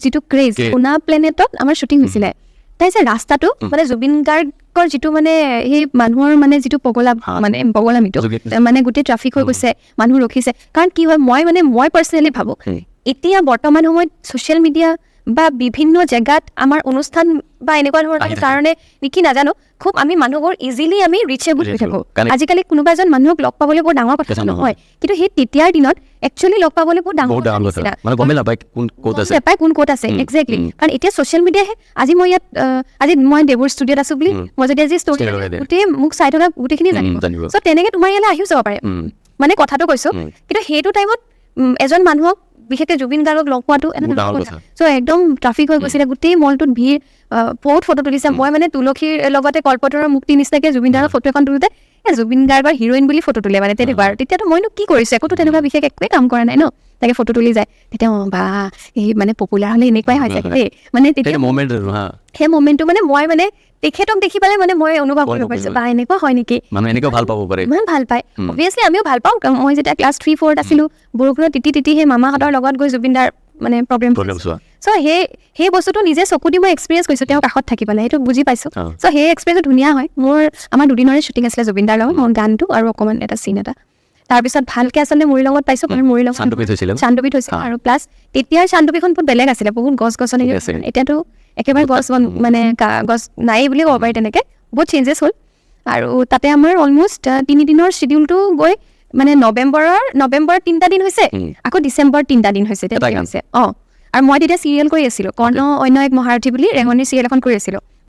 যিটো craze, Craze। সোণা প্লেনেটত আমাৰ shooting হৈছিলে। তাই যে ৰাস্তাটো মানে জুবিন গাৰ্গৰ যিটো মানে সেই মানুহৰ মানে যিটো পগলা, মানে পগলামিটো, মানে গোটেই ট্ৰাফিক হৈ গৈছে, মানুহ ৰখিছে। কাৰণ কি হয়, মই মানে মই পাৰ্চনেলি ভাবোঁ, এতিয়া বৰ্তমান সময়ত ছ'চিয়েল মিডিয়া বা বিভিন্ন জেগাত আমাৰ অনুষ্ঠান বা এনেকুৱা ধৰণৰ আহি থাকে। কাৰণে নেকি নাজানো, খুব আমি মানুহবোৰ ইজিলি আমি ৰিচেবল হৈ থাকোঁ। Connect। আজিকালি কোনোবা এজন মানুহক লগ পাবলৈ বৰ ডাঙৰ কথা কথা নহয়। নহয়। কিন্তু সেই তেতিয়াৰ দিনত একচুৱেলি লগ পাবলৈ বহুত ডাঙৰ বহুত ডাঙৰ কথা। নিচিনা। মানে গমেই নাপায় কোন ক'ত গম আছে। নাপায় কোন ক'ত আছে। একজেক্টলি। কাৰণ এতিয়া ছ'চিয়েল মিডিয়াহে, আজি মই ইয়াত আজি মই দেৱৰ ষ্টুডিঅ'ত আছো বুলি মই যদি আজি ষ্টৰি Story লগাই দিয়ে। গোটেই মোক চাই থকা গোটেইখিনি জানিব। জানিব। চ' তেনেকে তোমাৰ ইয়ালৈ আহিও যাব পাৰে, মানে কথাটো কৈছো। কিন্তু সেইটো টাইমত এজন মানুহক, বিশেষকে জুবিন গাৰ্গক লগ পোৱাটো এটা বহুত ডাঙৰ ডাঙৰ কথা। কথা। চ' একদম ট্ৰাফিক হৈ গৈছিলে, গোটেই মলটোত ভিৰ, বহুত ফটো তুলিছে। মই মানে তুলসীৰ লগতে কল্পতৰুৰ মুক্তি নিচিনাকে জুবিন গাৰ্গৰ ফটো এখন তোলোতে জুবিন গাৰ্গৰ হিৰইন বুলি ফটো তোলে, মানে তেনেকুৱা। আৰু তেতিয়াতো মইনো কি কৰিছো, একোতো তেনেকুৱা বিশেষ একোৱেই কাম কৰা নাই ন। তাকে ফটো তুলি যায় তেতিয়া, অঁ বা, এই মানে পপুলাৰ হ'লে এনেকুৱাই হৈ যায় দেই, মানে তেতিয়া সেইটো মমেণ্ট হা। সেই মমেণ্টটো মানে মই মানে তেখেতক দেখি পেলাই মানে মই অনুভৱ কৰিব পাৰিছো, বা এনেকুৱা হয় নেকি, মানুহ এনেকুৱা ভাল পাব পাৰে। ইমান ভাল পায়। অভিয়াছলি আমিও ভাল পাওঁ, কাৰণ মই যেতিয়া ক্লাছ 3-4ত আছিলোঁ, বৰষুণত তিতি তিতি সেই মামাহঁতৰ লগত গৈ জুবিন দাৰ মানে প্ৰগ্ৰেম প্ৰগ্ৰেম চোৱা। চ' সেই বস্তুটো নিজে চকু দি মই এক্সপিৰিয়েঞ্চ কৰিছোঁ, তেওঁৰ কাষত থাকি পেলাই সেইটো বুজি পাইছোঁ। চ' সেই এক্সপিৰিয়েঞ্চটো ধুনীয়া হয় মোৰ। আমাৰ দুদিনৰে শ্বুটিং আছিলে জুবিন দাৰ লগত, মোৰ গানটো আৰু অকণমান এটা চিন এটা। তাৰপিছত ভালকে আচলতে মৰিলঙত পাইছোঁ, কাৰণ মৰিলঙত চান্দুপিত হৈছিলে ন? চান্দুপিত হৈছিলে। আৰু প্লাছ তেতিয়াৰ চান্দুপিখন বহুত বেলেগ আছিলে, বহুত গছ গছনি। আছে। এতিয়াতো একেবাৰে গছ বন মানে গছ নায়েই বুলি ক'ব পাৰি, তেনেকে বহুত চেঞ্জেছ হ'ল। আৰু তাতে আমাৰ অলমষ্ট 3 দিনৰ শ্বিডিউলটো গৈ মানে নৱেম্বৰৰ 3টা দিন হৈছে, আকৌ ডিচেম্বৰৰ 3টা দিন হৈছে, তেনেকে গান। হৈছে। অঁ, আৰু মই তেতিয়া চিৰিয়েল কৰি আছিলোঁ, কৰ্ণ অন্য এক মহাৰথী বুলি ৰেঙনিৰ চিৰিয়েল এখন কৰি আছিলোঁ।